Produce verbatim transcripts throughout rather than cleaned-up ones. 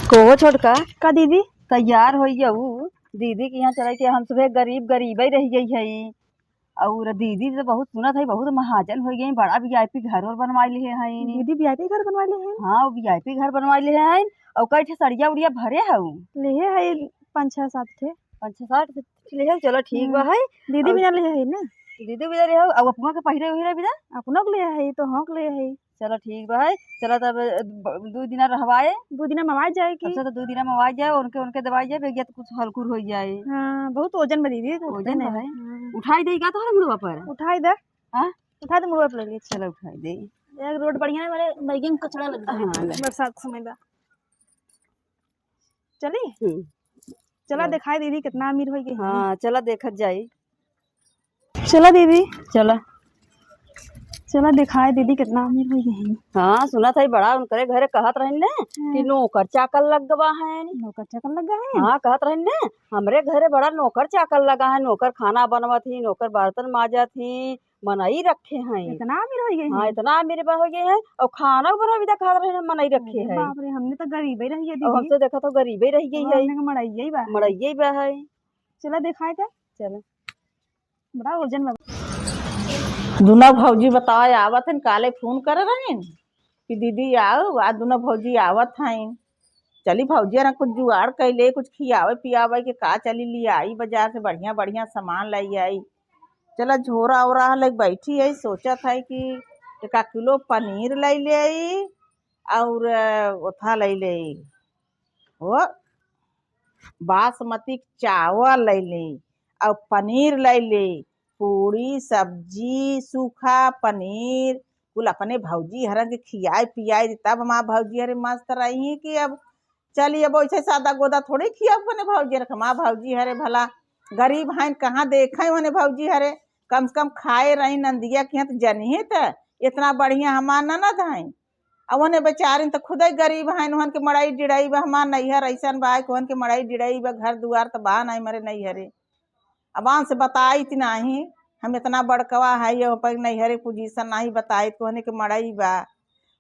को छोटका? का दीदी? तैयार होइ जाऊ, दीदी के यहाँ चले के। हम सभे गरीब गरीबे रह गई है। और दीदी तो बहुत सुनत है, बहुत महाजन होइ गई, बड़ा वीआईपी घर और बनवाइ लिहे हैं। दीदी वीआईपी घर बनवाइ लिहे हैं? हाँ, वीआईपी घर बनवाइ लिहे हैं। और कई ठे सड़िया उड़िया भरे हऊ? लिहे है पाँच छः सात ठे। पाँच छः सात ठे लिहे हऊ, चलो ठीक बा है। दीदी और बिना लिहे है ना? दीदी बिना लिहे हऊ, और अपना के पहिरे उहिरे बिना? अपनों के लिहे है, तो हम के लिहे है। चलो ठीक बा है, चलो तब ब-, दू दिना रहवाए। दू दिना मवाए जाए की? अच्छा, तो दू दिना मवाए जाए, उनके, उनके दवाई जाए, बेगिया तो कुछ हलकुर होइ जाए। हाँ, बहुत वजन बा दीदी, तो वजन बा है। हाँ। उठाई दे का तोहरे मुड़वा पर? उठाई दे। हाँ? उठा दे मुड़वा पर ले ले। चलो उठाई दे। एक रोड बढ़िया है, हमारे बैगन कचड़ा लग गया है। हाँ, ले। बरसात समय बा। चली? हम्म। चला देखाए दीदी कितना अमीर होइ गई। हाँ, चला देखत जाई। चला दीदी। चला। चला देखाए दीदी कितना अमीर होइ गई। हाँ, सुनत है बड़ा उनकरे घरे कहत रहिन ने कि हाँ। नौकर चाकर लग गवा है। नौकर चाकर लग गवा है? हाँ, कहत रहिन ने, हमरे घरे बड़ा नौकर चाकर लगा है, नौकर खाना बनवत ही, नौकर बर्तन माजत ही, मनई रखे हैं। इतना अमीर होइ गए हाँ, हैं? इतना अमीर बा होइ गए हैं। और खाना बनावे दा खात रहे हैं, मनई रखे अरे हैं। बाप रे, हमने तो गरीबे रह गए और दीदी। हमसे देखा तो गरीबे रह गई और है। हमने के मड़ाइये बा है। मड़ाइये बा है। चला देखाए तो। चला। बड़ा वजन बा। दुनो भौजी बताए आवत हन, काले फोन करे रहिन कि दीदी आओ, आ दुनो भौजी आवत हइन। चली भौजी हरा कुछ जुगाड़ कइ ले, कुछ खियावे पियावे के का चली लियाई बाजार से बढ़िया बढ़िया सामान लइ आई। चला झोरा ओरा लेके बैठी है, सोचत है कि एका किलो पनीर लइ लेई और ओथा लइ लेई, वो बासमती चावल लइ लेई और पनीर लइ लेई, पूड़ी, सब्जी, सूखा पनीर, कुल अपने भौजी हरन के खियाए पियाए दी, तब हमार भौजी हरे मस्त रही कि अब चली, अब वैसे सादा गोदा थोड़े खियाब अपने भौजी हरे, हमार भौजी हरे भला गरीब हैं, कहाँ देखे होने भौजी हरे, कम से कम खाए रही नंदिया के यहाँ तो जनिहे त इतना बढ़िया हमार ननद हैं। अब ओने बेचारिन त खुदे गरीब हैं, ओहन के मड़ई डिड़ई बा, हमार नैहर ऐसन बा कि ओहन के मड़ई डिड़ई बा, घर दुआर त बा नहीं मरे नैहरे। अब आन से बताइत नाही, हम इतना बड़कवा है, ये पर नैहरे पोजीशन नाही बताइत, कोहने के मड़ई बा,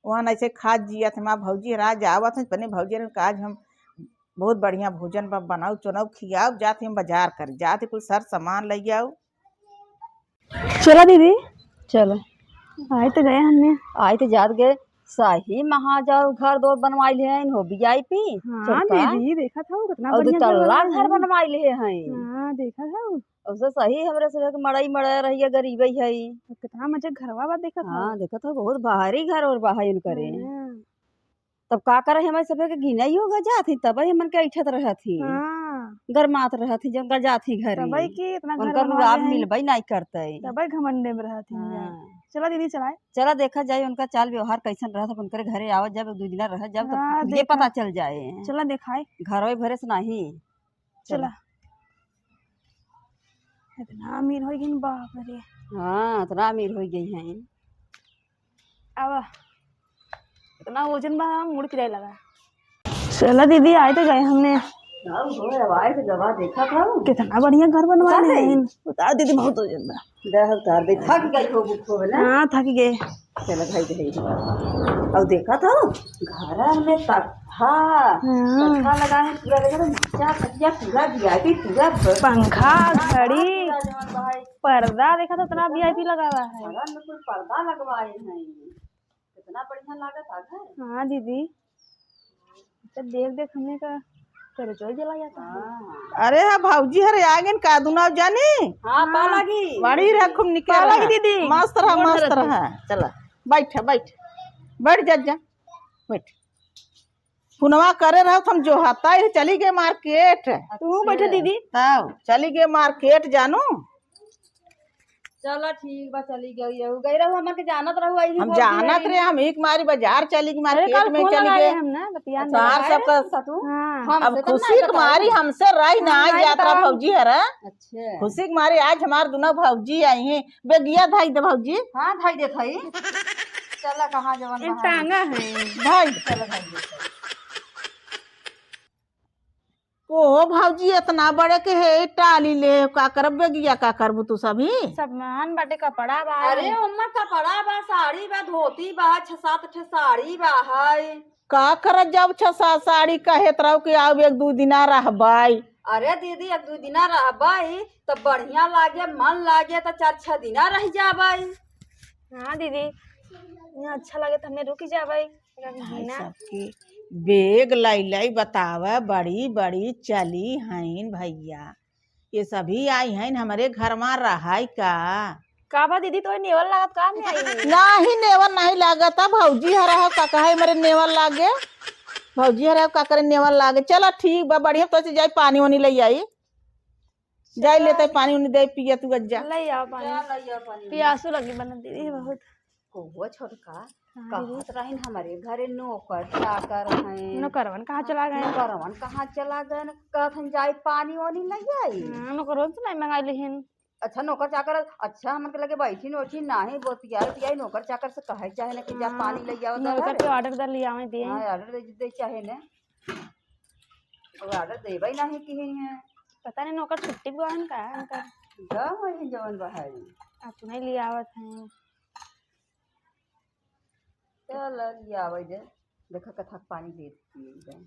वहाँ ऐसे खात जियत। हमार भौजी हरा जावत हैं, अपने भौजी हरन का आज हम बहुत बढ़िया भोजन बा, बनाऊ चुनाऊ खियाऊ, जात हम बाजार कर, जात कुल सर सामान लइ आऊ। चला दीदी। चला। आए तो गए हमने। आए तो जात गए, सही महाजाऊ घर दो बनवाई ले हैं, हो वीआईपी। हाँ छोटका। दीदी, देखत हऊ कितना और बढ़िया घर दुतल्ला बनवाई घर है। बनवाई ले हैं। हाँ, देखत हऊ। अब से सही हमरे सब के मड़ई मड़ई रहिए, गरीबे है। तो कितना मजे घरवा बा, देखत हऊ। हाँ, देखत हऊ, बहुत भारी घर और बा है इनकरे। हाँ। तब का करे, हमारे सभे के गिनई हो गजात ही, तबे हमन के ऐठत रहत ही, हाँ। गरमात रहत ही, जब गजात ही घरे। तबे के इतना घर उनकर बनवा रुआब ले हैं। मिलबई नाई करतई। तबे घमंडे में रहत ही हाँ। जा। चला दीदी, चलाए। चला देखा जाए उनका चाल व्यवहार कैसन रहत, अब उनकरे घरे आवत जब दू दिना रहत जब, तब हाँ, ये देखा। पता चल जाए। चला देखाए। घरवे भरे से नाही। चला। इतना अमीर होइ गइन, बाप रे। हाँ, इतना अमीर होइ गई हैं। आवा। इतना वजन बा, मुड़ पिराए लगा। चला दीदी, आए तो गए हमने। जाओ, हो, अब आए तो गवा देखा था। कितना बढ़िया घर बनवा बता ले दे। हैं। बता दीदी, बहुत वजन बा। दे उतार दे, थक गई हो, बुक हो ना। हाँ, थक गए। चलो भाई, भाई। और देखा था, घर में तख्ता, हाँ। तख्ता लगा है, पूरा देखा था, नीचा तकिया पूरा वीआईपी, पूरा ब-, पंखा, पूरा घड़ी, पूरा जवन भाई। पर्दा देखा था, उतना वीआईपी लगा हुआ है। घर में कुल पर्दा लगवाए हैं, कितना बढ़िया लागत है घर। हाँ दीदी, तो देख देख हमने का तेरे चोरी चला जाता है। हाँ। अरे हाँ भौजी, हरे आ गइन का दुनो जानी? हाँ, पा लगी। बड़ी रह खूब निकल पा लगी रहा। दीदी। मस्त रहा, गोड़ मस्त धरत रहा। चला, बैठ, बैठ। बैठ जा, जा। बैठ। फोनवा करे रहो, हम जो हता ही चली गए मार्केट। तू बैठे दीदी। तब चली गए मार्केट जानू। चलो ठीक बा, चली गई। उ गई रहू, हमन के जानत रहू, आई हम जानत रहे, हम एक मारी बाजार चली गई, अरे, मार्केट कल में फोन चली लगाए गए। हम ना, बतिया तार नहीं। सबका तू? हाँ। हमसे अब तो खुशी नहीं के मारी बताई। हमसे रही ना हाँ, नहीं जात रहा बताई। भौजी हरा। अच्छा। खुशी के मारी आज हमार दुनो भौजी आई हैं। बेगिया धाई दे भौजी। हाँ, धाई दे धाई। चला, कहाँ जवन एक कहाँ टांगा है। धाई। चलो, धाई दे। ओहो भौजी, एतना बड़े के हे टाली ले, का करब बेगिया, का करबू तू सभी? सब मान बाटे, कपड़ा बा। अरे ओम्मा कपड़ा बा, साड़ी बा, धोती बा, छह सात ठे साड़ी बा है। का करत जाब छह सात साड़ी, कहेत रहू कि आउ एक दुइ दिना रहबाई। अरे दीदी, एक दुइ दिना रहबाई त बढ़िया लागे, मन लागे त चार छह दिना रह जाबाई। हाँ दीदी, यहाँ अच्छा लागे त हमने रुक जाबाई। भाई महीना। सबके बेग लई लई बतावा, बड़ी बड़ी चली हईन भैया, ये सभी आई हईन हमरे घर मा रहाई का? का बा दीदी, तोय नेवल लागत का में आई है? नाही, नेवल नाही लागत, अब भौजी हरा हो का कहे मरे नेवल लागे, भौजी हरा हो का करे नेवल लागे। चला ठीक बा, बढ़िया तो से जाई पानी वानी लई आई। जाई लेते पानी उनी दे पिया तू गज्जा। ले आओ पानी। जा, ले आओ पानी। पियासो लगी बना दीदी बहुत। कहुआ छोटका, हाँ, दीदी। कहत रहिन हमरे घरे नौकर चाकर हैं। नौकरवन कहाँ चला गए? नौकरवन कहाँ चला गए? कहत हन जाई पानी वानी ले आई। हाँ, नौकरवन से नहीं मंगाई लिहिन। अच्छा, नौकर चाकर, अच्छा, हमन के लगे बैठी नोठी नाही, बतियाई उतियाई, नौकर चाकर से कहे चाहे न कि जा हाँ, पानी ले आओ, नौकर दे। के order दे लियावे दिए। हाँ, order दे, दे चाहे न। वो order देबे नाही किहिन है। पता नहीं नौकर छुट्टी पे गए हैं का, उनका। गए हैं जवन बहाई। अपने लिए आवत हैं। चल, लियावे दे। देखा कथक पानी दे दिए एकदम।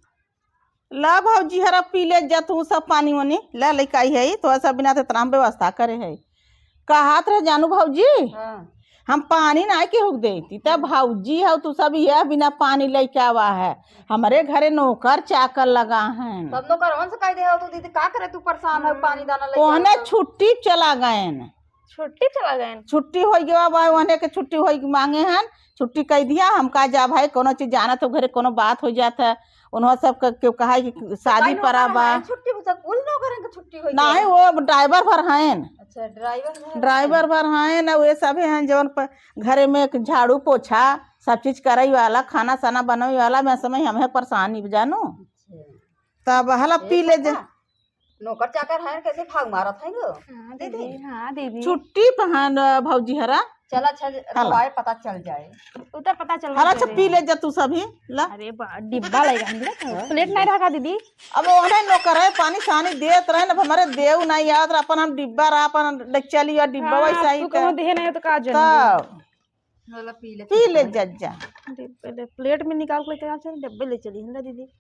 ला भौजी हरा पी ले जा तू सब पानी वानी। ला लइका आई है, तोहरा सब बिना तो इतना हम व्यवस्था करे है। कहत रहे जानू भौजी, हाँ। हम पानी नाई केहू के देती, त भौजी हौ तू सब यह बिना पानी लइके आवा है। हमरे घरे नौकर चाकर लगा है। तब नौकरवन से कह दे हो तू दीदी, का करे तू परेशान हो, पानी दाना लइके ओहने आवे तो। छुट्टी चला गए न। छुट्टी चला गए। छुट्टी होइ गवा बा, ओहने के छुट्टी होइ मांगे हन, छुट्टी कह दिया, हम का जा भाई, कोनो चीज जानत हो घरे कोनो बात हो जात है, उन्हों सब क-, केहू कहा कि शादी परा बा। छुट्टी हो, कुल नौकरन के छुट्टी होइ गवा। नहीं, वो driver भर हैं। अच्छा, driver भर हैं। Driver भर हैं ना, वे सभे हैं जवन प-, घरे में झाड़ू पोछा सब चीज करई वाला, खाना साना बनई वाला, मैं समय हमें परेशानी जानू। अच्छा। तब हला पी ले जा। नौकर चाकर हैं, कैसे भाग मारत हैं लो? हाँ, दीदी। दीदी, हाँ, दीदी। छुट्टी पे हैं न भौजी हरा। चल, अच्छा, हला। रवाए पता चल जाए। उ तो पता चल हला, अच्छा, पी ले जा तू सभी, ला। अरे बा, डिब्बा लगा है ना, हाँ। Plate नहीं रखा, दीदी। अब ओहने नौकर है, पानी सानी देत रहे न, अब हमरे देव नहीं आवत रहे, अपन हम डिब्बा रहा, अपन डच्चा लिया, डिब्बा हाँ, वैसा ही तू कहूँ देहे नहीं तो का जान तब। वाला पी ले, पी ले, जा, जा। डिब्बे ले, plate में निकाल के लेके आ, चल, डिब्बे ले चली, है ना, दीदी?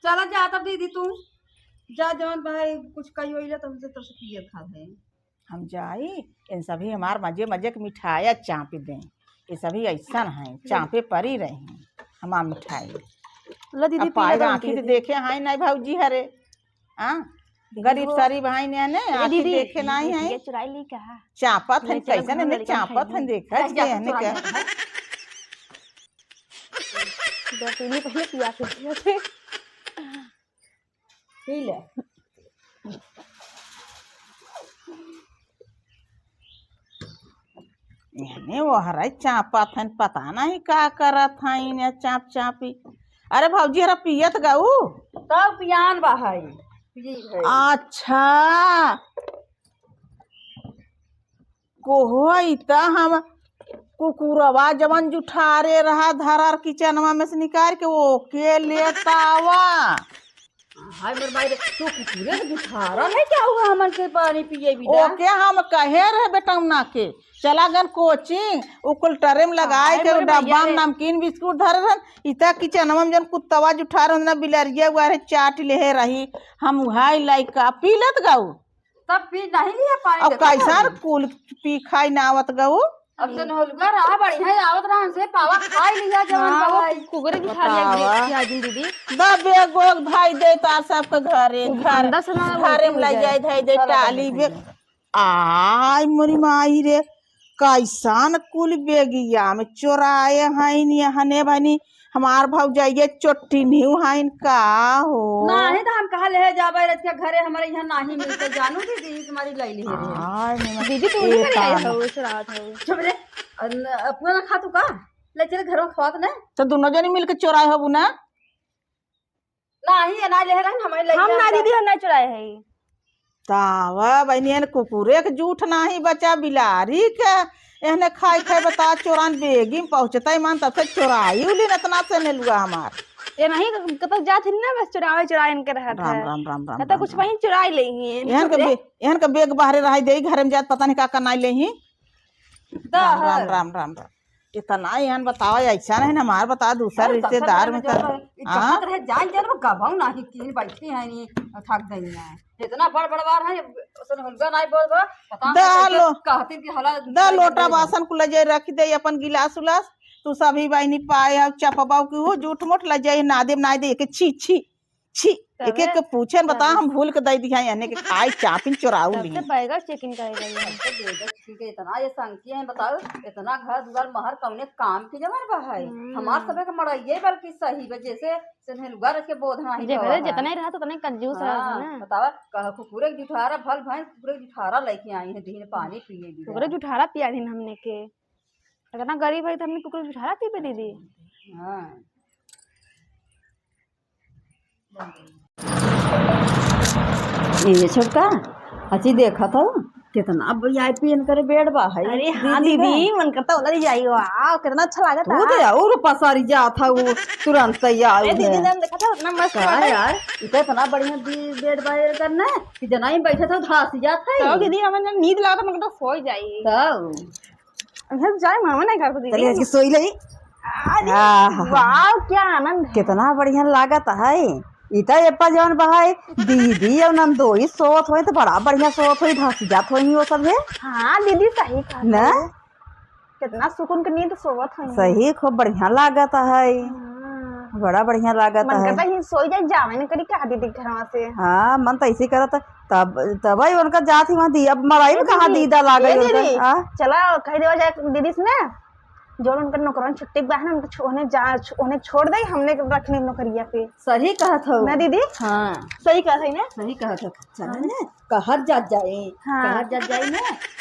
चला जा तब दीदी तू। जा जवन भाई कुछ कही होइला तब से, तब से पिए खा है। हम जाई, इन सभी हमार मजे मजे के मिठाया चापी दें। ये सभी ऐसन हैं, चापे परी रही हमार मिठाई। ला दीदी, अब पी ले पाए तो हम आँखी पी से ले। देखे हैं नहीं भौजी हरे। हाँ? दीदी गरीब वो सरीब हैं ने, ने ए आँखी दीदी, देखे नहीं ये हैं। चुराई ली का? चापत हैं, ले चलो कैसे घर में ने लड़का चापत खाएंगे। हैं, देखा ले जा, छिए ने चुरा के। दो तीन ही पहले पिया के दिए थे। पी ले। एहने ओहरे चापत हन, पता नहीं का करत हन, इन्हें चाप चापी। अरे भौजी, अरे पियत गऊ? तब पियान बा है, पी है। अच्छा, कोहई त हम कुकुरवा जवन जुठारे रहा धरर किचनवा में से निकाल के ओके लेत आवा। हाय मोर माई रे, तू कुकुरे के जुठारा नहीं क्या हुआ हमन के पानी पिए बिना? ओके हम कहे रहे बेटौना के, चला गन कोचिंग, उ कुल ट्रे में लगाए हाय के उ मोर डब्बा मइया में रे। नमकीन बिस्कुट धरे रहन, इता किचनवा में जन कुत्तवा जुठार रहन ना बिलरिया हुआ रहे चाट लेहे रही, हम उहाई लाई का पी लेत गऊ। तब पी नहीं लिया पानी अब देखो कैसा तो। कुल पी खाई ना आवत गऊ। अब से नहलुका रहा बढ़िया आवत रहा हमसे पावा खाई लिया जवन हाँ, वो बाबा। कुकुरे की खा लिया बतावा। खिया दिन दीदी। दबे गोग भाई दे तार सबके घरे, वो घर, अंदर से ना घरे में उल्टी हो लग जाए। जाए, धाई दे साला टाली बंद बे। हो जाए। आय मोरी माई रे, कैसन कुल बेगिया में चोराए हईन, यहने बनी हमार भौजाइये चोट्टी निहू हईन का हो? नाही तो हम कहा ले जाबे रतिया घरे, हमारे यहाँ नाही मिलते जानू दीदी, तुम्हारी लाई ले रहे। आय मोरी दीदी, तू ए नहीं करे आई ताना। हो, चुरावत हो। चुप रे, अन-, अपना ना खा तू का? ले चल घर में खवात ना। तो दोनों जनी मिलके चोराए होबू ना? नाही, ये नाही ले रहन, हमारे लइका हम ना रहन। दीदी, हम ना चुराए हई। तावा बहनी, एन कुकुरे के जूठ नाही बचा, बिलारी के एहने खाई खाई बता चोरान बेगी में पहुँचता ही मान, तब से चोराई उली नतना से नेलुआ हमार। ये नहीं, कतौ जात ही ना, बस चुरावे, चुरावे इनके रहत राम, है। राम, राम, राम, ना तो राम, कुछ राम। वहीं चुराई ले ही इनके एहन के बे-, एहन के बेग बाहरे रहाई देई, घरे में जात पता नहीं का का नाई ले ही। राम, राम, राम, राम, राम। इतना एहन बतावा, ऐसा नहीं ना, हमार बतावा, दूसर अरे, रिश्तेदार में कर, हाँ? रहे, जान, जान, वो गभाऊ नहीं, तीन बैठी हैं, नहीं, थक गई हैं। इतना बड़ बड़वार है, उसन हुलगा नहीं बोल बा, पता दा नहीं कैसे लो-, कहती कि हला दा लोटा बासन कुल ले जाए रख दे, अपन गिलास उलास, तू सभी बहिनी पाए अब चपबाऊ की हो, झूठ मूठ ले जाए, ना देब, ना दे के, छी, छी, छी। तबे, एक एक के पूछे न बता, तबे। हम भूल के दे दिया, यानी कि खाए चापिन चोराऊ ली। तब से बैगा checking करे गई है। तब से बैगा checking के इतना ये संकी है, बताओ, इतना घर दुआर महर कौने काम के जवन बा है? हम्म। हमार सबे के मड़इये बल्कि सही बा, जैसे से नहीं लुगा रख के बोध नाही जेकरे रहत है। जितने रहत, उतने कंजूस रहत है हाँ, ना। बतावा, कह कुकुरे के जुठारा भल भैंस कुकुरे के जुठारा लेके आई है, दीन पानी पिए भी कुकुरे है। जुठारा पिया दीन हमने के। इतना गरीब है तो हमने कुकुरे के जुठारा पीबे दीदी? हाँ। ए छोटका, हची देखत हो, कितना VIP इनकर bed बा है। अरे हाँ दीदी, दीदी, मन करता उधर ही जाई। वाह, कितना अच्छा लागत तू है। तो और पसारी जात है वो तुरंत तैयार अरे दीदी, है। तुम देखा था, उतना मस्त का बाटे। यार, इ तो इतना बढ़िया दी-, bed बा एकर ना कि जना ही बैठे था, धासी जात है। तो दीदी, हमें ना नींद लागत, मन करता सोई जाई। तो हम जाए मामा नहीं घर पर दीदी। चलिए, आज की सोई ले। अरे, आहा। वाह, क्या आनंद है। कितना बढ़िया लागत है। ई त एप्पा जौन बहाई, दीदी और नंदोई सोवत होई त बड़ा बढ़िया सोवत होई, धस जात होई वो सब है। हाँ, दीदी सही कहा ना? तू। कितना सुकून के नींद सोवत होई। सही, खूब बढ़िया लागत है। हाँ। बड़ा बढ़िया लागत मन है। करता ही सोई जाए, जावे न करी कहा दीदी घरवा से। हाँ, मन त ऐसे करत, तब, तब ही उनका जात ही वहाँ दी, अब मड़ई में ए कहाँ दीदी, दीदा लागे ए उनका, दीदी, आ? चला कह देवा जाए दीदी से ना, जौन उनकर नौकरानी छुट्टी बा है ना, उनके छो-, उन्हें जा-, छो-, उन्हें छोड़ दे, हमने के रखने नौकरिया पे। सही कहत हौ। ना दीदी? हाँ। सही कहत है ना? सही कहत हौ। चल हाँ। ने, कहत जात जाए, हाँ। कहत जात जाए ने,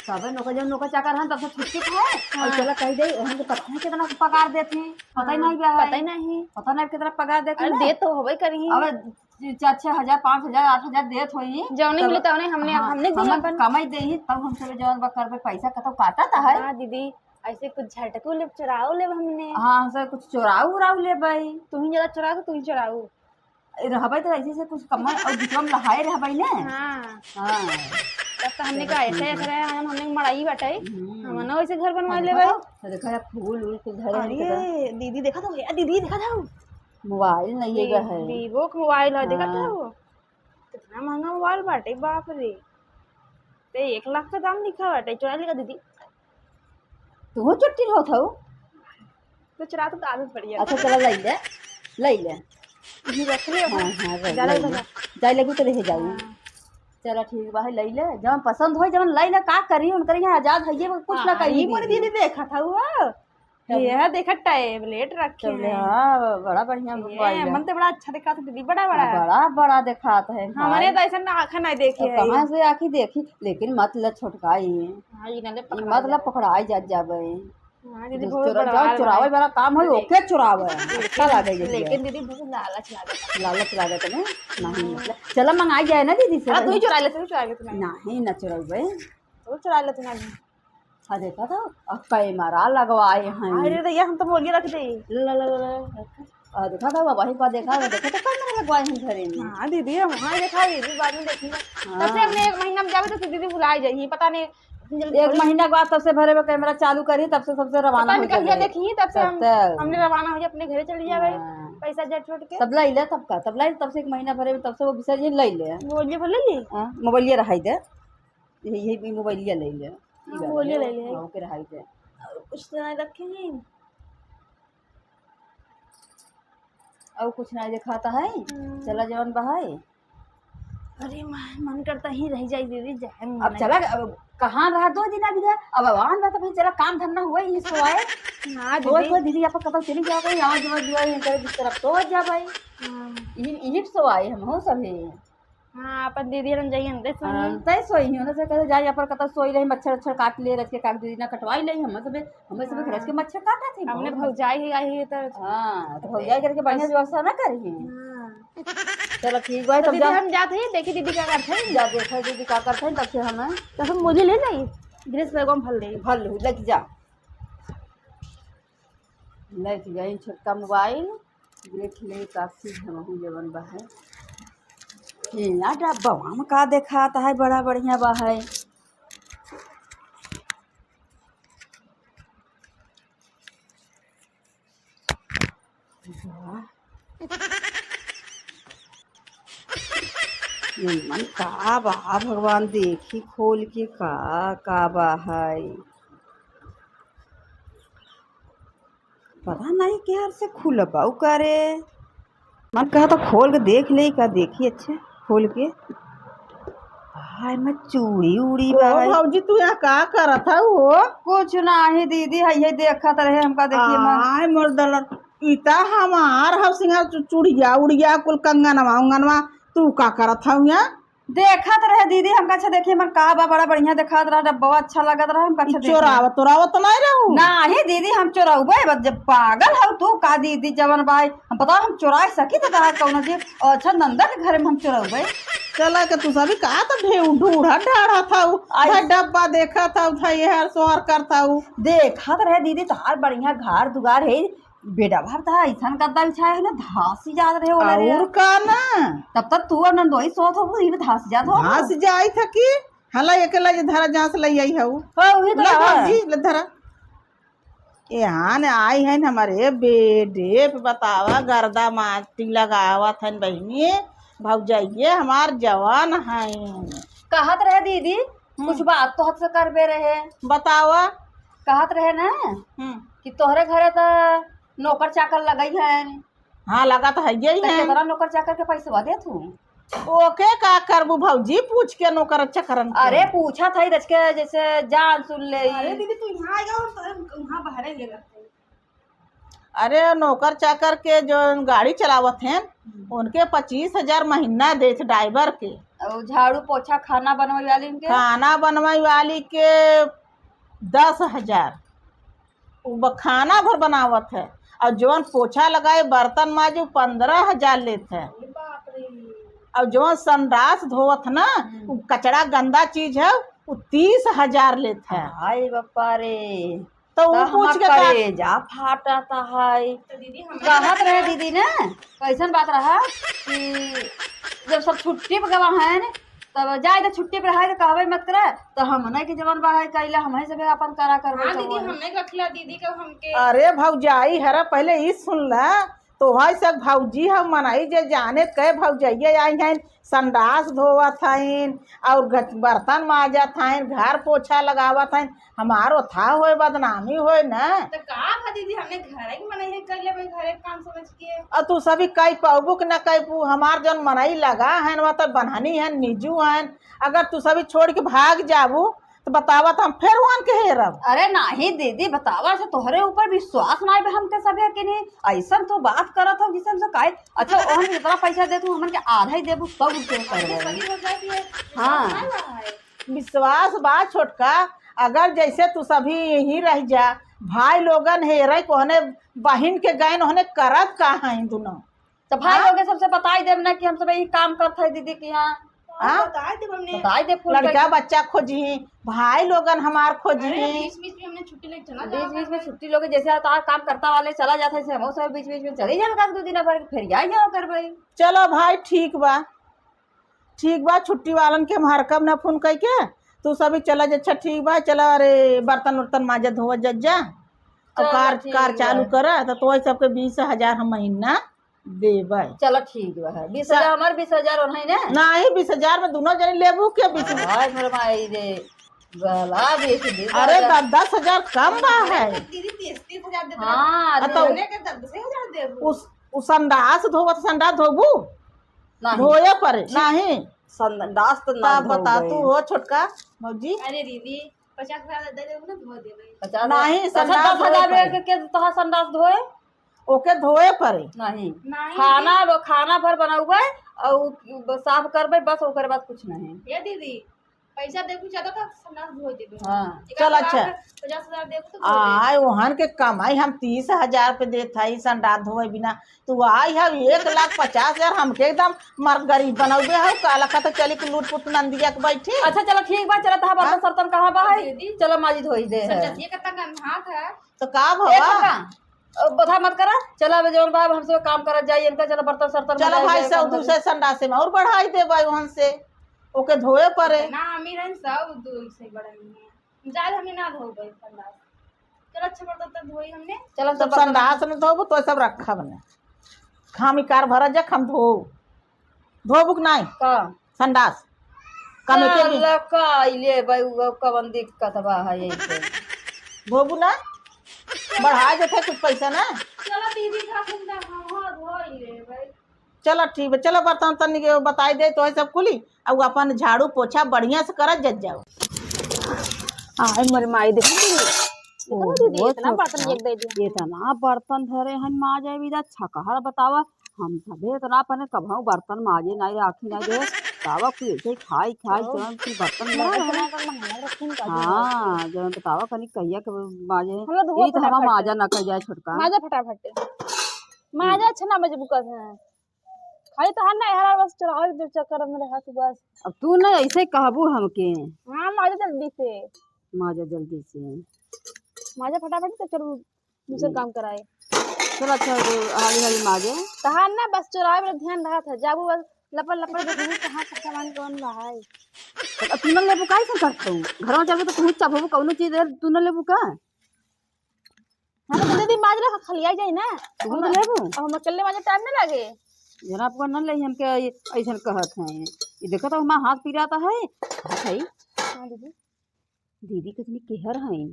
तबे नौकर, जब नौकर चाकर रहन, तब से छुट्टी खाए, और हाँ। चला कह दे, हमके पता नहीं कितना पगार देत हैं, पता ही हाँ, नहीं बा है। पता ही नहीं। पता नहीं कितना पगार देत हैं अरे, ना। देत तो होबे करी। अब चार छह हजार, पाँच हजार, आठ हजार देत होई। जौने तब मिले तौने हमने, हाँ, हमने दिया हमन अपन। कमाई देही, तब हम सब जौन बा करबे, पैसा कतौ काटत है। हाँ दीदी, ऐसे कुछ झटकू लेब, चुराऊ लेब हमने। हाँ, हमसे कुछ चुराऊ उराऊ लेबै। तू ही ज्यादा चुराऊ, तू ही चुराऊ। ए, रहबै तो ऐसे से कुछ कमाई और बिचवा में लहाए रहबै ने। हाँ। हाँ। तब तो हमने चलो, का ऐसे ठीक है। ऐसे रहे, हम, हमने मड़ाई बाटे। हम्म। हमने वैसे घर बनवा अरे लेबै। देखा, देखा, फूल उल कुछ धरे हैं अरे, कितना। दीदी देखा तो, ए, दीदी देखा था। मोबाइल नहीं वी-, है। Vivo के मोबाइल है, देखत हाँ। हऊ? कितना महंगा मोबाइल बाटे, बाप रे। ते एक लाख का दाम लिखा बाटे, चुरा लेगा दीदी। तू चुट्टी होत हऊ? तो चुरा तो आदत पड़ी है। अच्छा, चला, ले ले, ले ले। ये रख ले हाँ, अपन। हाँ, ले, जा ले ले। ले। जाए लगू तो ले जाऊ। हाँ। चला, ठीक बा, है, ले ले। जवन पसंद होई, जवन ले ले, का करी, उनकर यहाँ आजाद है, ये कुछ ना हाँ, करी ये मोरी दीदी। दीदी देखा था वो। तब यह देखा tablet रखे तब ले, हैं। हाँ, बड़ा बढ़िया ये मोबाइल है। मन तो बड़ा अच्छा दिखात है दीदी, बड़ा बड़ा। हाँ, बड़ा बड़ा दिखात है हमारे भाई। तो ऐसा ना आँखें नहीं देखी तो है। कहाँ से आँखी देखी, लेकिन मत ले छोटका ये। हाँ, ये ना ले ये पकड़ा मत ले जाए। पकड़ाई जात जाबे। हाँ, दीदी, जो बहुत चोरा-, बड़ा जो वाला चोरावे है। वाला काम है, लेकिन ओके चोरावे। अच्छा लागे ये लेकिन दीदी, बहुत लालच लागत है। लालच लागत है ना? नहीं, हाँ। मतलब, चला मंगाई जाए ना दीदी से। अरे, तू ही चुरा ले, तू ही चुरा ले, तू नहीं। नहीं, ना चोरबे। तू चुरा ले, तू नहीं। हाँ, देखा था, अब कैमरा लगवाए हैं। अरे, तो ये हम तो बोलिए रख दे। ला, ला, ला, ला, ला। आ, देखा था, वही पर देखा, देखा तो कैमरा लगवाए हैं घरे में। हाँ, दीदी, हम वहाँ देखा, ये भी बाद में देखेंगे। हाँ। तब से हमने एक महीना में जावे तो दीदी भुला जाइए, पता नहीं, जल्दी एक थोड़ी महीना के बाद तब से भरे में कैमरा चालू करी, तब से सबसे रवाना पता हो नहीं कहिया जाए। देखी, तब से हम, तब। हमने रवाना हो जाए, अपने घरे चली जावे, हाँ। पैसा झट छोड़ के। तब लाई ले, तब का, तब लाई, तब से एक महीना भरे में, तब से वो बिसर जी लाई ले। बोलिए, बोले ली। हाँ, मोबाइलिया रहाई दे। यही, यही मोबाइलिया ले ले। हाँ, ई वाला बोलिए ले। ले ले। हाँ, ओके, रहाई दे। और कुछ तो नहीं रखे हैं। और कुछ नहीं दिखाता है। हम्म। चला जवन बहाई। अरे माँ, मन करता ही रह जाई दीदी, जाए अब मन चला, अब कहाँ रहा दो दिन अभी? अब आन बा तो भाई चला काम धंधा हुआ ही सो आए। हाँ, सो दीदी। दीदी, आप कतौ चली जाओ भाई, आवाज, आवाज, आवाज, इनकर बिस्तर अब सो जा भाई। हाँ। इही, इही सो आए हम हो सभी। हाँ, अपन दीदी रन जाइए, अंदर सोइए। हाँ, तय सोई ही, उन्हें से कहे, "जाई, अपन कतौ सोई रही, मच्छर उच्छर काट ले, रच के काट दीदी ना कटवाई ले, हम सबे, हम सबे हाँ। रच के मच्छर काटा थे, हमने बहुत भौजाई ही आई है तो हाँ, तो भौजाई करके बढ़िया बस। व्यवस्था ना करी है। हाँ। चलो, ठीक बा, तो तब दीदी, जा। हम जात ही, देखी दीदी का करत है। जा, देखो दीदी का करत है, तब से हमें तो हम मुझे ले जाई, ड्रेस बैग में भर ले। भर लो, लेके जा। लेके गई छोटका मोबाइल। देख ले, काफी झमहू जवन बा है। हियाँ डब्बवा में का देखात है, बड़ा बढ़िया बा है। वाह। एमन का बा भगवान, देखी खोल के का, का बा है। पता नहीं केहर से खुलबा करे। मन कहा तो खोल के देख ले, का देखी अच्छे खोल के। हाय, मैं चूड़ी उड़ी ओ बा है। भौजी, तू यहाँ का करत हऊ हो? कुछ नाही दीदी, है ये देखत रहे हमका, देखिए मन। आय मोर दलर, ई त हमार हव सिंगार, चू-, चूड़िया उड़िया कुल, कंगनवा उंगनवा, तू का करत हऊ यहाँ? देखत रहे दीदी, हमका अच्छा देखिए मन का बा, बड़ा बढ़िया देखात रहा, डब्बा अच्छा लगत रहा, हमका अच्छा ई देखिए। चोरावत तोरावत नहीं रहू? नाही दीदी, हम चोरउबे, बस जब पागल हऊ तू का दीदी, जवन भाई हम बताओ, हम चोराए सकी त कहा कौनो चीज? अच्छा, नंदा के घरे में हम चोरउबे। चला के तू सभी का तो ढे-, ढूढ़ा ढाढ़ा था उ, आई। भाई डब्बा देखा था उ, था ये हर सोहर कर था उ। देखत रहे दीदी, तोहार बढ़िया घर दुआर है, बेडवा त ऐसन गद्दा बिछाए है ना, धासी जात रहे ओला रे। और का ना? तब तक तू और नंदोई सोत हो, ई में धासी जात हो। धासी जाई था कि? हला एके ला जे धरा, जहाँ से लई आई हऊ। हो, उही तो ले रहा। भौजी, ले धरा। एहान आई हन हमरे बेडे पे, बतावा, गर्दा माटी लगावत हन बहिनी। भौजाइये हमार जवान हन। कहत रहे दीदी, हम्म। कुछ बात तो हद से करबे रहे। बतावा। कहत रहे ना हम्म। कि तोहरे घरे त नौकर चाकर लगई है। हाँ, लगा तो है ही तो है। केतना नौकर चाकर के पैसवा देत हूँ? ओके का करबू भौजी, पूछ के नौकर चाकरन के। अरे पूछा था ही रच के, जैसे जान सुन ले। अरे दीदी, तू यहाँ आएगा और तो हम वहाँ बाहर ही ले जाते हैं। अरे नौकर चाकर के जो गाड़ी चलावत हैं, हम्म। उनके पच्चीस हजार महीना देत ड्राइवर के। और झाड़ू पोछा खाना बनवाई वाली उनके? खाना बनवाई वाली के दस हजार। उ ब-, खाना भर बनावत है। और जवन पोछा लगाए, बर्तन माजे, उ पन्द्रह हजार लेत है। अरे बाप रे। और जवन संडास धोवत ना, हम्म। उ कचड़ा गंदा चीज है, उ तीस हजार लेत है। हाय बापा रे। तो उ त पूछ हमार के का करेजा फाटत है। तो दीदी, हमरा कहत रहे दीदी ने, कैसन बात रहा कि जब सब छुट्टी पे गवा हैं, तब जाए तो छुट्टी पे रहे तो कहबे मत करे, तो हमने के जवन बा है कैला, हमही सब अपन करा करबे हाँ तो दीदी, बोले। हमने रखला दीदी के हमके। अरे भौजाई हरा, पहले ई सुन ला, तो भाई सब भौजी हम मनाई जे जाने के भौजाइये आई हैं, संडास धोवत हईन और घ-, बर्तन माजत हईन, घर पोछा लगावत हईन, हमार ओथा होए, बदनामी होए ना। तो का भा दीदी, हमने घरे के मनई है, कर लेबे घरे के काम समझ के। और तू सभी कई पाबू कि ना कई पू, हमार जौन मनई लगा है ना, तो बन्हनी है, निजू है, अगर तू सभी छोड़ के भाग जाबू, तो बतावा, तो हम फिर वहन के हेरब। अरे नाही दीदी, बतावा, से तोहरे ऊपर विश्वास नाही बे हमके सभे के नहीं, ऐसन तो बात करत हो, जिसे हमसे काहे, अच्छा, ओहन के इतना पैसा दे तू, हमन के आधा ही देबू, तब उसे करबे। सही हो जाए कि ये हाँ। विश्वास नाही बा है। विश्वास बा छोटका, अगर जैसे तू सभी यहीं रह जा, भाई लोगन हेरे कोहने बहिन के गैन ओहने करत का हैं दुनो? तो भाई हाँ? लोग के सबसे बताई देब ना कि हम सब यही काम करत है दीदी के यहाँ। हाँ? बताई देब हमने। बताई देब फोन लड़का करके। बच्चा खोजी, भाई लोगन हमार खोजी। अरे, बीच बीच में हमने छुट्टी लेके चला बीच जाओ बीच में करबे। छुट्टी लोग जैसे आता काम करता वाले चला जाता है, हम सब बीच बीच में चले जाओ, दो दिन भर फिर आ जाओ करबे। चलो भाई, ठीक बा। ठीक बा, छुट्टी वालन के हम हरकब ना फोन कइके, तू सभी चला जा। अच्छा, ठीक बा, चला, अरे, बर्तन उर्तन माजे धोवे जा, जा। अब चलो, कार, ठीक कार बा। चालू करा, तो तोहई सबके बीस हजार हम महीना देबै। चलो, ठीक बा, है। बीस हजार सा- हमार, बीस हजार ओनही ने? नाही, बीस हजार में दुनो जनी लेबू के बीस हजार? हाय, मोर माई रे, गला बेच दे, अरे, बाबा। द-, दस हजार कम बा है। दीदी, तीस, तीस हजार देते हाँ, रहे। तो तो उन्हें के दस, दस हजार देबू। उस, उ संडास धोवत, संडास धोबू? नाही। धोए परे, छी। नाही। संडास तो ना तब बता धोबे। तू हो छोटका भौजी। अरे दीदी, पचास हजार दे देबू ना, धो देबे। पचास हजार? नाही, अच्छा, संडास दस हजार धोए में परे। के, के तोहार संडास धोए? ओके धोए परे। नाही। नाही खाना, दीदी। वो खाना भर बनाउबे और साफ करबे, बस ओकर बाद कुछ नहीं। ये दीदी, पैसा देबू ज्यादा तो संडास धो देबे। हाँ। एक चल, लाख अच्छा। पचास हजार देबू तो धो देबे। आय, ओहन के कमाई हम तीस हजार पे देत हई, संडास धोए बिना। तू आई हव एक लाख पचास हजार, हमके एकदम मर गरीब बनौबे हव। का लखा तो चली के लूट पुट नंदिया के बैठी। अच्छा, चलो ठीक बा, चलो तहार हाँ? बर्तन सर्तन कहाँ बा है? दीदी। चलो माजी धोई दे है। संडासिया का तंग हाथ है। तो का ए भवा? छोटका, अब बता मत करा, चला, अब जौन बा, अब हमसे काम करत जाई, इनका चला बर्तन सर्तन चला मजाई भाई, जाए, सब काम दूसरे संडासे में और बढ़ाई दे भाई, वहन से ओके धोए पड़े। ना, अमीर हन, सब दूर से बड़ा ही है। जाए हमने ना धोबे संडास। चल अच्छा बर्तन तो धोई हमने। चल हम सब सब बर्तन संडास में धोबो तो सब रखा बने। खामी कार भरा जा, हम धो। धोबुक नाई? का? संडास। कमे के भी। चल का इले भाई, वो कवन दिक्कत बा है ऐसे? धोबू ना? बढ़ा देते कुछ पैसा ना। चलो दीदी का सुंदर हम धो ले भाई। चलो ठीक बा, चलो बर्तन तनी के बताई दे तो सब कुली, अब अपन झाड़ू पोछा बढ़िया से करत जत जाओ। आए मोरे माई, देखो दीदी, देखो ओ, दीदी, बहुत इतना बर्तन छोटका। एक दे दिया। इतना बर्तन धरे हन माजे बिदा छकहर बतावा, हम सभे इतना अपने कभऊ बर्तन माजे नाई राखी नाई दे, बतावा कि ऐसे खाई खाई तो जौन की बर्तन बड़ा माजे बना कर महंगा रखी न काजू हाँ, जौन बतावा कनी कहिया के माजे, हम लोग धोआ ई तो फटाफट हमार से। माजा ना कर जाए छोटका। माजा फटाफट से। माजा छह ना बजे बुकत है। खाली तोहार ना, हर बस चोरावे के चक्कर में रहत बस। अब तू ना ऐसे कहबू हमके। हाँ, माजा जल्दी से। माजा जल्दी से। माजा फटाफट से, चल दूसर हम्म। काम कराए। चल अच्छा, तो हाली हाली माजे। तोहार ना बस चोरावे में ध्यान रहत है, जाबू बस लपर लपर देखबू कहाँ का सामान कौन बा है। तो अब तू ना लेबू, काहे से करत हूँ? घर में जाबू तो तू चाबू कौनो चीज है, तू ना लेबू का? हाँ, तो दीदी माज ला, खलिया जाई ना। तू हम, तो लेबू? अब हम अकेले माजे टाइम ना लागे। जरा आपको ना ले, हमके ये ऐसन कहत हैं। ये देखो तो हमारा हाथ पिराता है। हाथ है। हाँ दीदी। दीदी कितनी केहर हैं।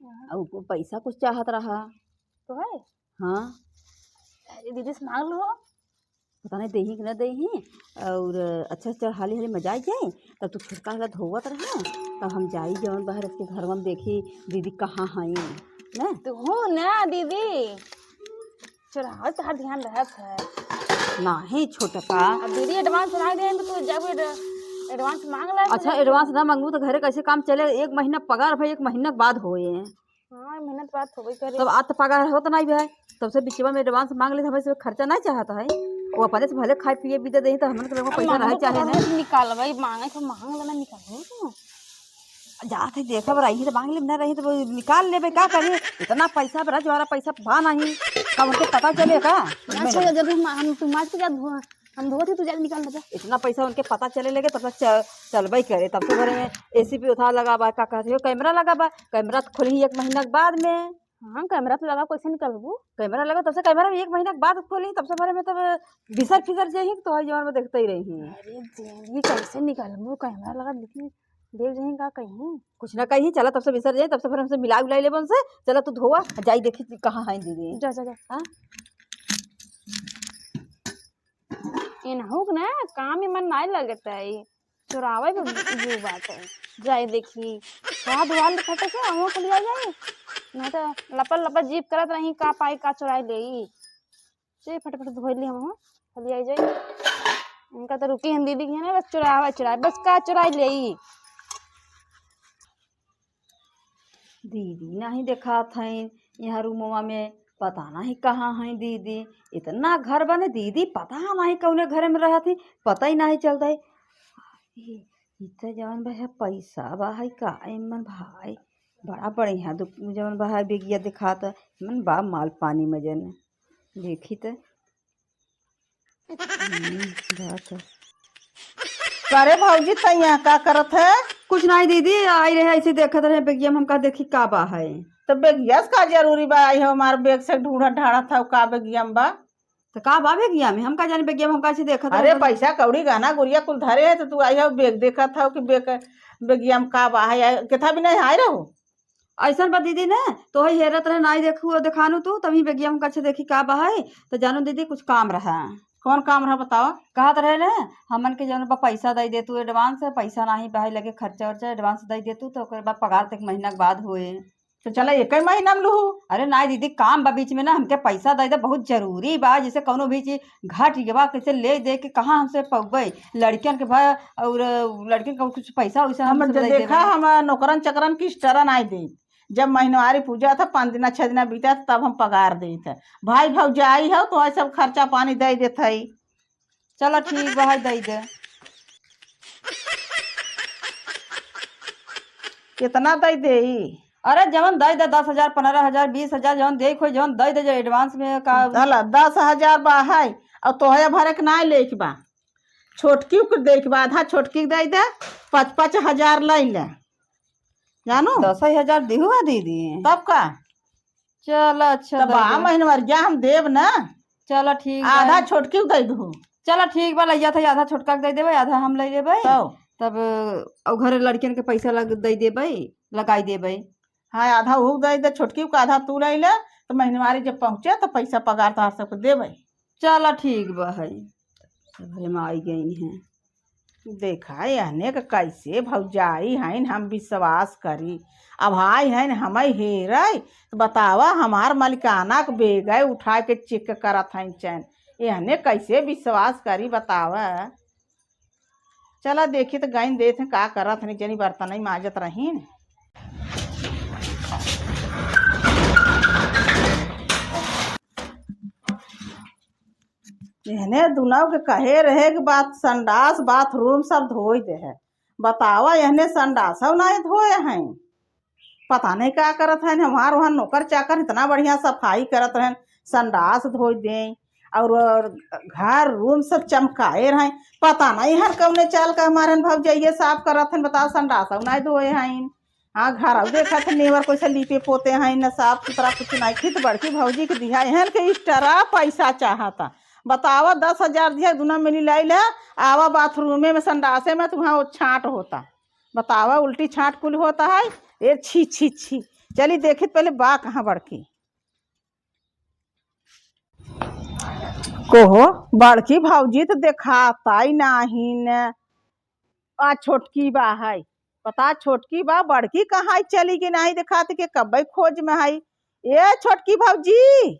हाँ। और वो पैसा कुछ चाहत रहा। तो है? हाँ। अरे दीदी से मांग लो। पता नहीं देही कि ना देही। और अच्छा से चल, हाली हाली मजा आई जाए, तब तू छोटका हला धोवत रहे, तब हम जाई जौन बाहर उसके घर में देखी दीदी कहाँ हई ना। तू हो ना दीदी, चोरावल तोहार ध्यान रहत है। नहीं छोटका। अब दीदी एडवांस ना दे तो तू जब एड-, एडवांस मांग ले अच्छा, तो एडवांस ना मांगू तो घरे कैसे काम चले? एक महीना पगार भाई, एक महीना के बाद होए। हाँ, मेहनत बात होबे करे। तब आज तो पगार होत नाई भाई, तब से बिचवा में एडवांस मांग ले, हमें से खर्चा नाई चाहत है। वो अपने से भले खाए पिए भी दे दे, तो हमन के लगे अब पैसा मांगो रहे तो चाहे ना। निकाल भाई, मांगे तो मांग लेना, निकाल लो तो। जात है देखब रही तो मांग ले, ना रही तो वो निकाल लेबे, का करी? इतना पैसा बड़ा ज्वारा पैसा बा नहीं, का उनके पता चले का? अच्छा, जब हम, हम तू माज के जात हुआ, हम धोत ही, तू जल्दी निकाल दे। इतना पैसा उनके पता चले लगे, तब तक च-, चलबे करे। तब से भरे में एसी पे उधार लगा बा, का कहते हो, कैमरा लगा बा, कैमरा तो खोली एक महीना के बाद में। हाँ, कैमरा तो लगा, कैसे निकलबू? कैमरा लगा, तब से कैमरा भी एक महीना के बाद खोली, तब से भरे में तब बिसर फिसर जाही, तो है जवन में देखते ही रही। अरे, ये कैसे निकलबू? कैमरा लगा, देखी, देख जाही का कहीं? कुछ ना कहीं, चला तब से बिसर जाही, तब से भरे हमसे मिला उला लेबे उनसे। चला तू धोआ, जाई देखी कहाँ है दीदी। जा, जा, जा। हाँ? इनहू के ना काम में मन नाई लगत है, चोरावे पे जो बात है। जाए देखी, हाथ धोआ ले फटे से, अहूँ खलिया जाए, नहीं तो लपर लपर जीप करत रही, का पाई का चोराई ले। जे फटाफट धोई ली हम, खलिया जाए। इनका तो रुकी हम दीदी की है ना, बस चोरावे चोरावे, बस का चोराई ले। दीदी नाहीं देखात हईन यहाँ रूमवा में, पता नाहीं कहाँ हईं दीदी। इतना घर बने दीदी, पता नाहीं कौने घरे में रहत ही, पता ही नाहीं चलत है। ई, ई त जवन बा है पैसा बा है का एमन भाई, बड़ा बढ़िया दु-, जवन बा है बेगिया देखात, एमन बा माल पानी में जन। देखी त। हम्म, बात है। का रे भौजी, तैं यहाँ का करत है? कुछ नाहीं दीदी, आई रहे ऐसे देखत रहे बेगिया में, हम कहा देखी का बा है। तो बेगिया से का जरूरी बा, आई हो हमार बेग से ढूंढत ढाढ़त हौ का बेगिया में बा। तो का बा बेगिया में? हम का जाने बेगिया में, हम का ऐसे देखत अरे रहे। पैसा कौड़ी गहना गुरिया कुल धरे है, तो तू आई हो बेग देखत हौ कि बेग, बेगिया में का बा है, आ, केथा भी नाहीं आए रहो। अइसन बा दीदी ने, तोहई हेरत रहे, नाई देखू, देखानु तू, तभी बेगिया हम कच्छे देखी का बा है, तो जानो दीदी कुछ काम रहा। कौन काम रहा बतावा? कहत रहे ने, हमन के जौन बा पैसा दई दे तू advance, पैसा नाहीं बा है लगे खर्चा वर्चा, advance दई दे तू, तो ओकर बाद पगार त एक महीना के बाद होए। तो चला एक ही महीना में लूहू। अरे नाई दीदी, काम बा बीच में ना, हमके पैसा दई दे, बहुत जरूरी बा, जैसे कौनो भी चीज घाट गवा, कैसे ले दे के कहाँ हमसे पउबे? लड़कियन के भा और लड़कियन का कुछ पैसा वैसा हम हमसे दे देखा, देबे। हम नौकरन चकरन किस्टरन आए देत। जब महीनवारी पूजा था, पाँच दिना, छह दिना बीता था, तब हम पगार देत है। भाई भौजाई हो, तो सब खर्चा पानी दे देत है। चलो ठीक बा, है दे दे। कितना दे दे? अरे जवन दइ दे, दस हजार, पन्द्रह हजार, बीस हजार, जवन देइ के होई, जवन दइ दे, जो advance में का। चला, दस हजार बा है, अउर तोहरे भरे के नाहीं लेके बा, छोटकी के देइ के बा, आधा छोटकी के दइ दे, पाँच पाँच हजार लइ ले, जानू। दस हजार दिहु है दीदी। तब का? चल, अच्छा, तब दे आ दे। महीनवारिया हम देब ना। चल, ठीक बा। आधा छोटकी के दइ दू। चल, ठीक बा, लइया था, आधा छोटका के दइ देबे, आधा हम लइ लेबे। तब? तब, अउ घरे लड़कियन के पैसा लग, दइ देबे, लगाई देबे। हाँ, आधा उहू दइ दे, छोटकी के आधा तू लइ ले, तो महीनवारी जब पहुँचे, तो पैसा पगार तोहार सबके देबे। चल, ठीक बा, है। तो घरे में आई गई हैं। देखा, एहने के कैसे भौजाई हइन, हम विश्वास करी। अब आई हइन, हमइ हेरइ, त बतावा, हमार मलिकाना के बेगइ उठाइ के check करत हइन चैन। एहने कैसे विश्वास करी, बतावा। चला देखी त गइन देत हैं का करत हइन, जनी बर्तनइ माजत रहीन। एहने दुनौ के कहे रहे कि बात संडास बाथरूम सब धोइ देहे। बतावा, एहने संडासौ नाहीं धोए हैं। पता नहीं का करत हैं, हमार वहाँ नौकर चाकर इतना बढ़िया सफाई करत रहन, संडास धोइ दें अउर घर रूम सब चमकाए रहें। पता नहीं हर कौने चाल का हमारे भौजइये साफ करत हैं, बतावा, संडासौ नाहीं धोए हैं। हाँ, घरौ देखत है, नेवर कैसे लीपे पोते हैं, न साफ सुथरा कुछ नहीं। खित बड़की भौजी के दिहा एहन के extra पैसा चाहता। बतावा, दस हजार दिहा, दुना मिली लाई ले, आवा बाथरूमे में, संडासे में, तुहाँ वो छांट होता। बतावा, उल्टी छांट कुल होता है। ए, छी, छी, छी। चली देखित पहले बा कहाँ बड़की। कोहो, बड़की भौजी तो देखाता ही नाहीं न। आ छोटकी बा है, पता छोटकी बा, बड़की कहाँ चली कि नाहीं देखात के कब्बे खोज में है। ए छोटकी भौजी,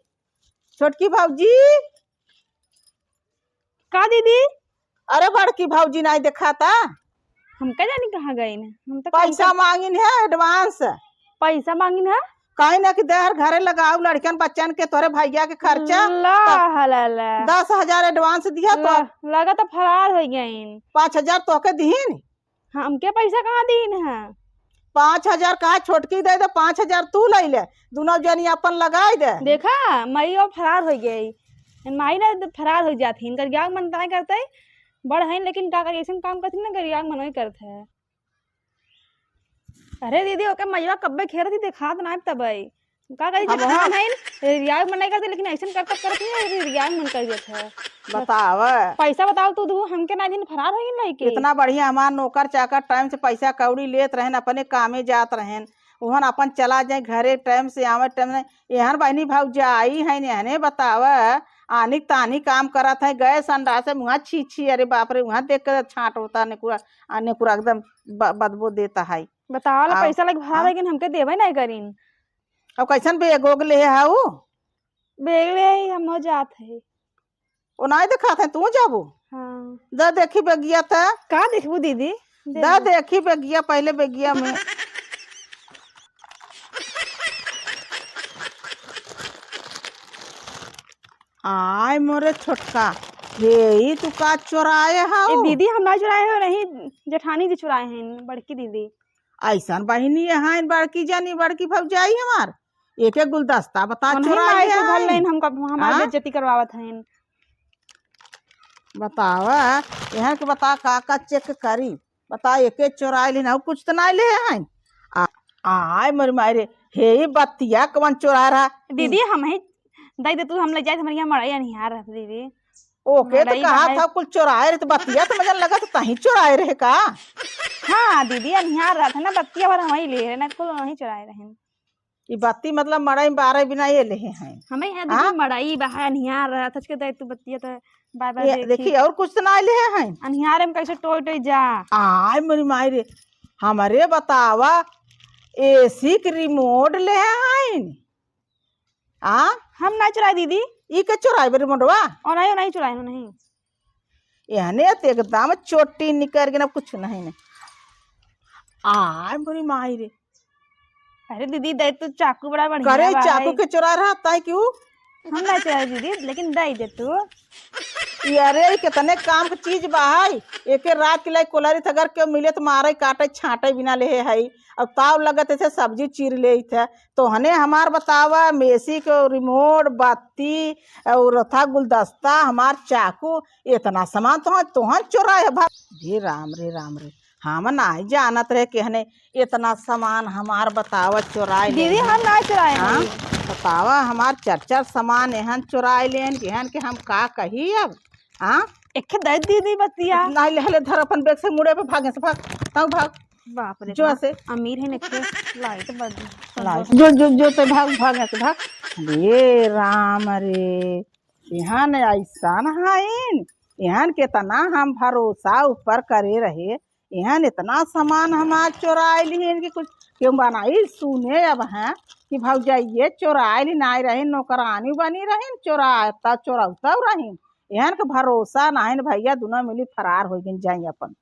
छोटकी भौजी। का दीदी? अरे बड़की भौजी नाहीं देखाता। हम का जानी कहाँ गइन, हम तो काम पैसा कर- मांगिन है advance। पैसा मांगिन है? कहीं ना कि देहर घरे लगाऊ लड़कन बच्चन के, तोरे भैया के खर्चा। ला, तो ला, ला। दस हजार advance दिया तो। ला, लगा तो फरार होइ गइन। पाँच हजार तोके दीन। हमके पैसा कहाँ दीन है? पाँच हजार कहा छोटकी दे दे, पाँच हजार तू लइ ले, दुनौ जनी अपन लगाइ दे। देखा, माई वो फरार होइ गई। माई ना फरार होइ जात ही, इनकर क्या मन ताय करते, बड़ हैं लेकिन का करी, ऐसन काम करते ना, गरिया मन वही करते है। अरे दीदी, ओके मइवा कब्बे खेरत ही देखात ना तबई। का करी, अब जठान हम है, रियाग मन नहीं करते, लेकिन ऐसन करत करत ही रियाग मन कर देत है। बतावा। पैसा बताओ तू दू, हमके ना दिन फरार हो गइन लइके। इतना बढ़िया हमार नौकर चाकर time से पैसा कौड़ी लेत रहेन, अपने कामे जात रहेन, उहन अपन चला जाए घरे, time से आवे, time नहीं। एहन बहिनी भौजाई हैं, एहने बतावा, आनी तानी काम करत हैं, गए संडासे मुँहा छी छी, अरे बाप रे, उहाँ देख के छांट होता, नेकुरा, आ नेकुरा एकदम ब-, बदबू देता है। बतावा ला, आओ। पैसा लग भरा हाँ। लेकिन हमके देवे नहीं करीन। अब कैसन bag ओग ले हाउ? Bag ले आई, हम हो जात है। ओ नाहीं देखात है, तू जाबू? हाँ। दा देखी बैगिया त। का देखबू दीदी? दे दा दे। देखी बैगिया, पहले बैगिया में। आय मोरे छोटका, हे ई तू का चोराए हाउ? ए दीदी, हम ना चुराए हो, नहीं, जेठानी जी चुराए हैं, बड़की दीदी। ऐसन बहिनी हैं बड़की जानी, बड़की भौजाई हमार, एक एक गुलदस्ता बता उन्हीं चुराए माई को घर हैं। लेन हमका, हमार हाँ? बेइज्जती करवावत हैं। बतावा, यहाँ के बता का का check करी, बता एके चोराए लेन, और कुछ तो नहीं ले हैं। आ, आय मोर मारे, हे ई बत्तिया कौन चोरा रहा? दीदी, हम ही दे दे तू, हम ले जाए, हमारे यहाँ मड़ई अनिहार रहत दीदी। ओके, तो मड़ई कहा बाहर। था कुल चोराए रहे, तो बतिया तो मजा लगा, तो तहीं चोराए रहे का? हाँ दीदी, अनिहार रहत है ना, बत्तिया भर हम ही ले रहे ना, कुल वहीं चोराए रहे। ई बत्ती मतलब मड़ई में बारह बिना ये ले हैं। हमें यहाँ हाँ? दीदी मड़ई बाहर अनिहार रहत है, के दे तू बत्तिया तो बार बार ये देखी। देखी, और कुछ तो ना ले हैं। अनिहारे में कैसे टोई टोई जा। आय मोरी माई रे, हमारे बतावा, एसी के remote ले हैं। आ? हम ना चुराई दीदी। ई के चुराई बे remoteवा? ओ नहीं, ओ नहीं चुराई, ओ नहीं। एहने त एकदम चोटी निकर के ना कुछ नहीं ने। आय मोरी माई रे। अरे दीदी, दे तू चाकू बड़ा बढ़िया करे बा चाकू है। के चुरा रहा ताई क्यों? हम ना चुराई दीदी, लेकिन दे दे तू। ई अरे, ई कितने काम के चीज बा है। एके रात के लाई कोलरी थगर के मिले त मारे, काटे, छाटे बिना लेहे है। अब ताव लगत है सब्जी चीर ले थे। तोहने हमार बतावा, मेसी के रिमोट, बत्ती और था गुलदस्ता, हमार चाकू, इतना सामान तोहन, तोहन चोराए है भा-, रे राम, रे राम, रे। हम नाहीं जानत रहे केहने इतना सामान हमार बतावा चोराए दीदी, लेन। हम ना चोराए हाँ? हई। बतावा, हमार चार चार सामान एहन चोराए लेन, केहन के हम का कही अब? हाँ? एखे दे दीदी बतिया। नाहीं, ले, ले, धर अपन बैग से मुड़े पे, भागे से भाग, ताऊ भाग। बाप रे जो बाप, से। अमीर है नखे, लाइट बंद। लाइट। जो, जो, जो ते भाग, भागे से भाग। रे राम रे, एहन ऐसन हइन, एहन केतना हम भरोसा ऊपर करे रहे, एहन इतना सामान हमार चोराइ लिहिन कि कुछ केहू बनाई सुने अब हैं कि भौजाइये चोराइ लिहिन, नाहीं रहिन, नौकरानी बनी रहिन, चोराता चोरौता रहिन। एहन के भरोसा नाहीं न भैया, दुनो मिली फरार होइ गइन, जाई अपन।